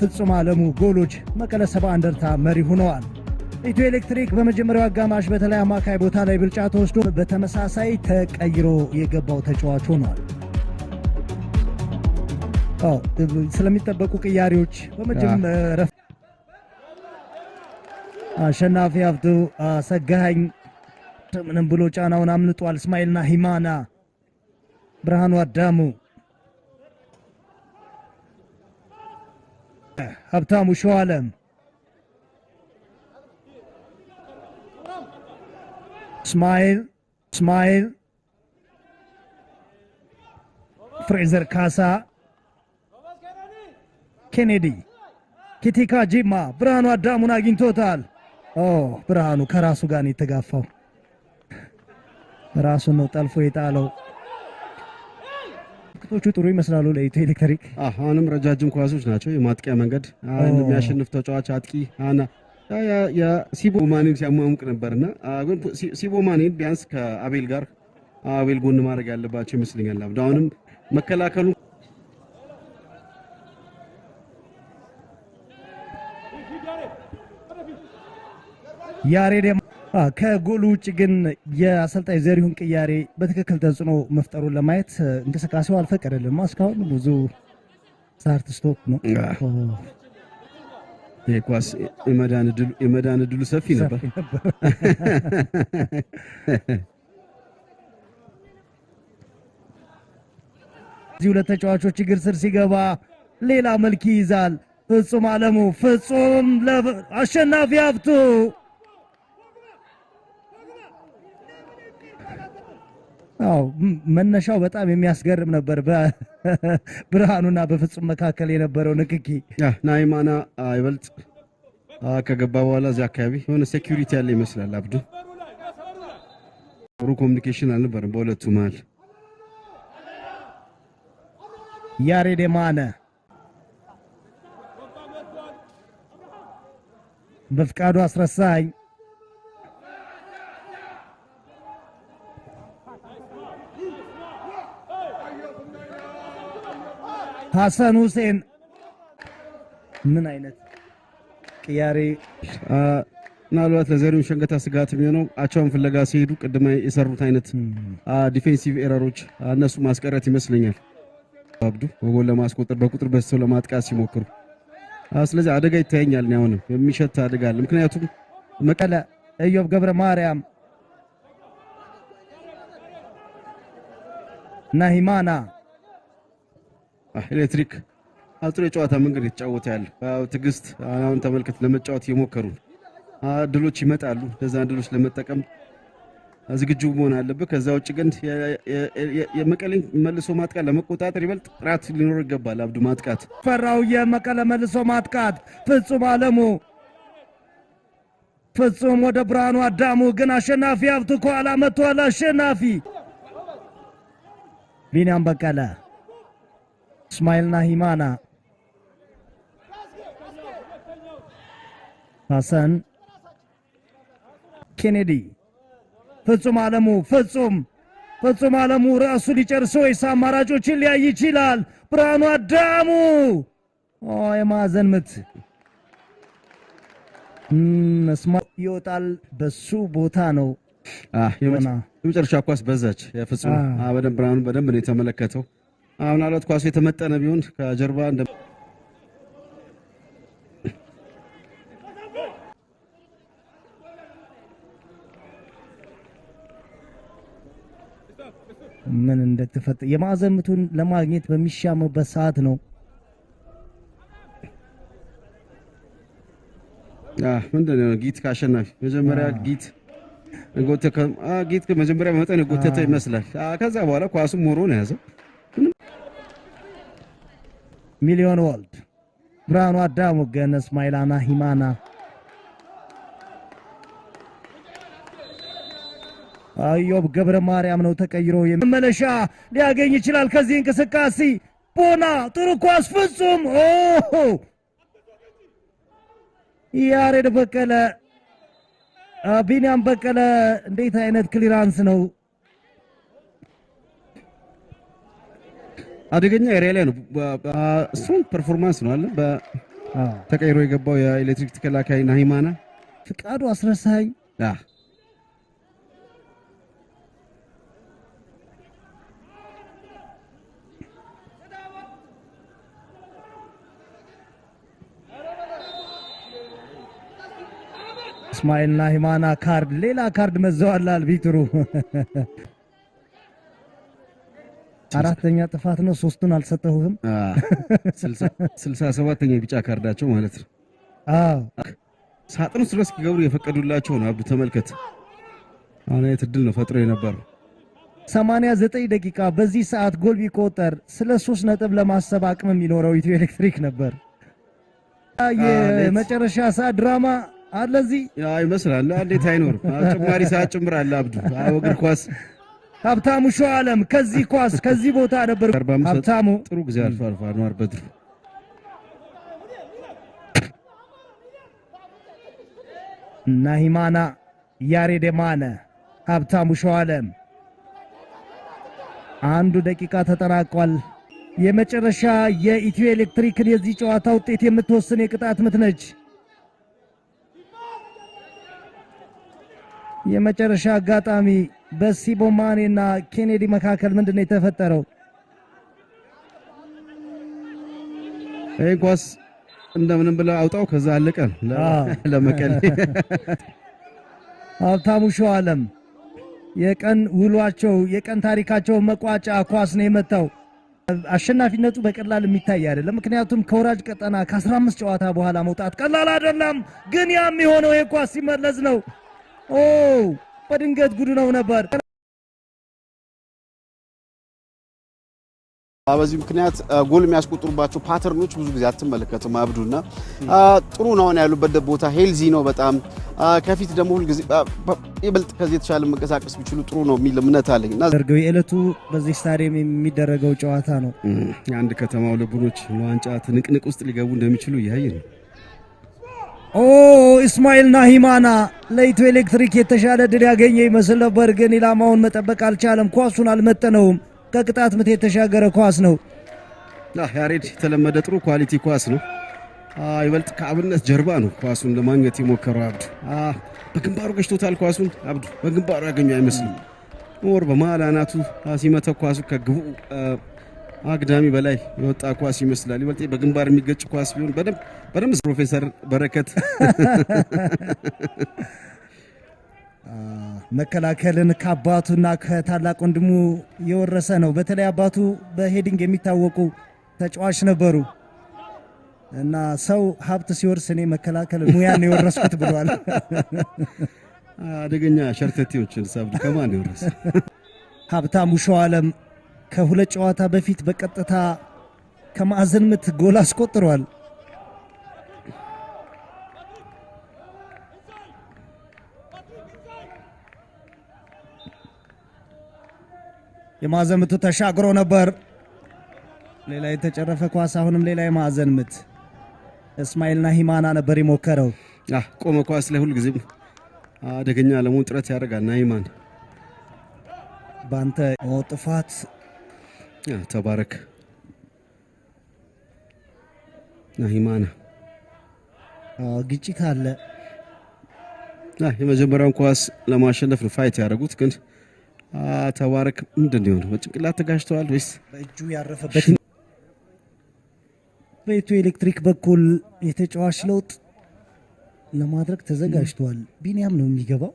በፍጹም አለሙ ጎሎች መቀለ 70 እንደርታ መሪ ሆነዋል። ኢትዮ ኤሌክትሪክ በመጀመሪያው አጋማሽ በተለይ አማካይ ቦታ ላይ ብልጫ ተወስዶ በተመሳሳይ ተቀይሮ የገባው ተጫዋች ሆኗል። አዎ፣ ስለሚጠበቁ ቅያሬዎች በመጀመሪያ አሸናፊ ሀብቱ ሰጋኸኝ ምንም ብሎ ጫናውን አምልጧል። እስማኤልና ሂማና፣ ብርሃኑ አዳሙ፣ ሀብታሙ ሸዋለም፣ እስማኤል ፍሬዘር ካሳ፣ ኬኔዲ ኪቲካ ጂማ ብርሃኑ አዳሙን አግኝቶታል። ኦ፣ ብርሃኑ ከራሱ ጋር ነው የተጋፋው። ራሱን ነው ጠልፎ የጣለው። ምልክቶቹ ጥሩ ይመስላሉ ለኢትዮ ኤሌክትሪክ። አሁንም ረጃጅም ኳሶች ናቸው። የማጥቂያ መንገድ የሚያሸንፍ ተጫዋች አጥቂ አና የሲቦ ማኔን ሲያሟሙቅ ነበርና ግን ሲቦ ማኔን ቢያንስ ከአቤል ጋር አቤል ጎን ማድረግ ያለባቸው ይመስለኛል። አብዱ አሁንም መከላከሉ ያሬድ ከጎሉ ውጭ ግን የአሰልጣኝ ዘሪሁን ቅያሬ በትክክል ተጽዕኖ መፍጠሩን ለማየት እንቅስቃሴው አልፈቀደልም። እስካሁን ብዙ start stop ነው። ኳስ የመዳን እድሉ ሰፊ ነበር። እዚህ ሁለት ተጫዋቾች እግር ስር ሲገባ ሌላ መልክ ይይዛል። ፍጹም አለሙ፣ ፍጹም አሸናፊ ሀብቱ። አዎ፣ መነሻው በጣም የሚያስገርም ነበር። በብርሃኑና በፍጹም መካከል የነበረው ንክኪ። ናይማና ይበልጥ ከገባ በኋላ እዚያ አካባቢ የሆነ security ያለ ይመስላል። አብዱ ጥሩ communication አልነበረም በሁለቱ መሀል። ያሬድ የማነ፣ በፍቃዱ አስረሳኝ፣ ሐሰን ሁሴን ምን አይነት ቅያሬ! ምናልባት ለዘሪሁን ሸንገታ ስጋት የሚሆነው አቻውን ፍለጋ ሲሄዱ ቅድመ የሰሩት አይነት defensive error ኦች እነሱ ማስቀረት ይመስለኛል። አብዱ በጎል ለማስቆጠር በቁጥር በዝተው ለማጥቃት ሲሞክሩ፣ ስለዚህ አደጋ ይታየኛል። እኔ አሁንም የሚሸት አደጋ አለ። ምክንያቱም መቀለ ኢዮብ ገብረ ማርያም፣ ናሂማና። ኤሌክትሪክ ጥሩ የጨዋታ መንገድ የተጫወተ ያለ ትዕግስት አሁን ተመልከት፣ ለመጫወት እየሞከሩ እድሎች ይመጣሉ። ለዛ እድሎች ለመጠቀም ዝግጁ መሆን አለብህ። ከዛ ውጭ ግን የመቀሌን መልሶ ማጥቃት ለመቆጣጠር ይበልጥ ጥራት ሊኖር ይገባል። አብዱ ማጥቃት ፈራው የመቀለ መልሶ ማጥቃት፣ ፍጹም አለሙ፣ ፍጹም ወደ ብርሃኑ አዳሙ፣ ግን አሸናፊ ሀብቱ ከኋላ መጥቷል። አሸናፊ፣ ቢኒያም በቀለ፣ እስማኤልና ሂማና፣ ሐሰን ኬኔዲ፣ ፍጹም አለሙ፣ ፍጹም አለሙ ራሱ ሊጨርስ ወይስ አማራጮችን ሊያይ ይችላል? ብርሃኑ አዳሙ፣ የማዕዘን ምት ይወጣል። በሱ ቦታ ነው። የመጨረሻ ኳስ በዛች የፍጹም በደንብ ብርሃኑ በደንብ ነው የተመለከተው። ምናልባት ኳሱ የተመጠነ ቢሆን ከጀርባ እንደ ምን እንደተፈጠ የማዕዘን ምቱን ለማግኘት በሚሻሙበት ሰዓት ነው። ምንድን ነው ጊት ከአሸናፊ መጀመሪያ ጊት ጊት መጀመሪያ በመጠን የጎተተ ይመስላል። ከዛ በኋላ ኳሱ ሞሮ ነው የያዘው። ሚሊዮን ወልድ፣ ብርሃኑ አዳሙ፣ ገነ እስማኤላና ሂማና፣ ኢዮብ ገብረ ማርያም ነው ተቀይሮ መመለሻ ሊያገኝ ይችላል። ከዚህ እንቅስቃሴ ቦና ጥሩ ኳስ፣ ፍጹም፣ ኦ ያሬድ በቀለ፣ ቢኒያም በቀለ እንዴት አይነት clearance ነው! አደገኛ area ላይ ነው። Strong performance ነው አለ። ተቀይሮ የገባው የኤሌክትሪክ ተከላካይ ናሂማና ፍቃዱ አስረሳኝ እስማኤል ናሂማና ካርድ፣ ሌላ ካርድ መዘዋል አልቢትሩ። አራተኛ ጥፋት ነው። ሶስቱን አልሰጠሁህም። 67ኛ ቢጫ ካርዳቸው ማለት ነው። አዎ፣ ሳጥን ውስጥ ድረስ ገብሩ የፈቀዱላቸው ነው። አብዱ ተመልከት። አሁን አይነት እድል ነው ፈጥሮ የነበረው። 89 ደቂቃ በዚህ ሰዓት ጎል ቢቆጠር ስለ 3 ነጥብ ለማሰብ አቅም የሚኖረው ኢትዮ ኤሌክትሪክ ነበር። የመጨረሻ ሰዓት ድራማ አለ እዚህ ይመስላል። እንዴት አይኖርም? ጭማሪ ሰዓት ጭምር አለ አብዱ። አዎ፣ እግር ኳስ። ሀብታሙ ሸዋለም ከዚህ ኳስ ከዚህ ቦታ ነበር ሀብታሙ። ጥሩ ጊዜ አልፎ አልፎ አንዋር በድሩ። ናሂማና፣ ያሬድ የማነ፣ ሀብታሙ ሸዋለም። አንዱ ደቂቃ ተጠናቋል። የመጨረሻ የኢትዮ ኤሌክትሪክን የዚህ ጨዋታ ውጤት የምትወስን የቅጣት ምት ነች። የመጨረሻ አጋጣሚ በሲቦማኔ እና ኬኔዲ መካከል ምንድን ነው የተፈጠረው? ይህን ኳስ እንደምንም ብለህ አውጣው፣ ከዛ አለቀ ለመቀሌ። ሀብታሙ ሸዋለም የቀን ውሏቸው የቀን ታሪካቸው መቋጫ ኳስ ነው የመታው። አሸናፊነቱ በቀላል የሚታይ አይደለም። ምክንያቱም ከወራጅ ቀጠና ከ15 ጨዋታ በኋላ መውጣት ቀላል አይደለም። ግን ያም የሆነው የኳስ ሲመለስ ነው። ኦ፣ በድንገት ጉድ ነው ነበር። በዚህ ምክንያት ጎል የሚያስቆጥሩባቸው pattern ኦች ብዙ ጊዜ አትመለከትም አብዱና። ጥሩ ነው አሁን ያሉበት ቦታ፣ healthy ነው በጣም። ከፊት ደግሞ ሁልጊዜ ይበልጥ ከዚህ የተሻለ መንቀሳቀስ ቢችሉ ጥሩ ነው የሚል እምነት አለኝ እና ደርገው የዕለቱ በዚህ ስታዲየም የሚደረገው ጨዋታ ነው። የአንድ ከተማ ሁለት ቡድኖች ለዋንጫ ትንቅንቅ ውስጥ ሊገቡ እንደሚችሉ እያየ ነው። ኦ፣ እስማኤል ናሂማና ለኢትዮ ኤሌክትሪክ የተሻለ ድል ያገኘ ይመስል ነበር፣ ግን ኢላማውን መጠበቅ አልቻለም። ኳሱን አልመጠነውም። ከቅጣት ምት የተሻገረ ኳስ ነው። ያሬድ የተለመደ ጥሩ quality ኳስ ነው። ይበልጥ ከአብነት ጀርባ ነው ኳሱን ለማግኘት የሞከረው አብዱ። በግንባሩ ገጭቶታል ኳሱን አብዱ። በግንባሩ ያገኘው አይመስልም። more በመሀል አናቱ ሲመተው ኳሱ ከግቡ አግዳሚ በላይ የወጣ ኳስ ይመስላል። ይበልጥ በግንባር የሚገጭ ኳስ ቢሆን በደንብ በደንብ ፕሮፌሰር በረከት መከላከልን ከአባቱና ከታላቅ ወንድሙ የወረሰ ነው። በተለይ አባቱ በ heading የሚታወቁ ተጫዋች ነበሩ እና ሰው ሀብት ሲወርስ እኔ መከላከል ሙያን የወረስኩት ብሏል። አደገኛ ሸርተቴዎችን ሳብዱ ከማን የወረሰ? ሀብታሙ ሸዋለም ከሁለት ጨዋታ በፊት በቀጥታ ከማዕዘን ምት ጎል አስቆጥሯል። የማዕዘን ምቱ ተሻግሮ ነበር። ሌላ የተጨረፈ ኳስ፣ አሁንም ሌላ የማዕዘን ምት። እስማኤል ናሂማና ነበር የሞከረው። ቆመ ኳስ ላይ ሁልጊዜም አደገኛ ለመሆን ጥረት ያደርጋል ናሂማን። በአንተ ጥፋት። ተባረክ ናሂማና። ግጭት አለ። የመጀመሪያውን ኳስ ለማሸነፍ ነው fight ያደረጉት፣ ግን ተባረክ ምንድን ነው የሆነው? በጭንቅላት ተጋጭተዋል ወይስ በእጁ ያረፈበት? በኢትዮ ኤሌክትሪክ በኩል የተጫዋች ለውጥ ለማድረግ ተዘጋጅቷል። ቢኒያም ነው የሚገባው።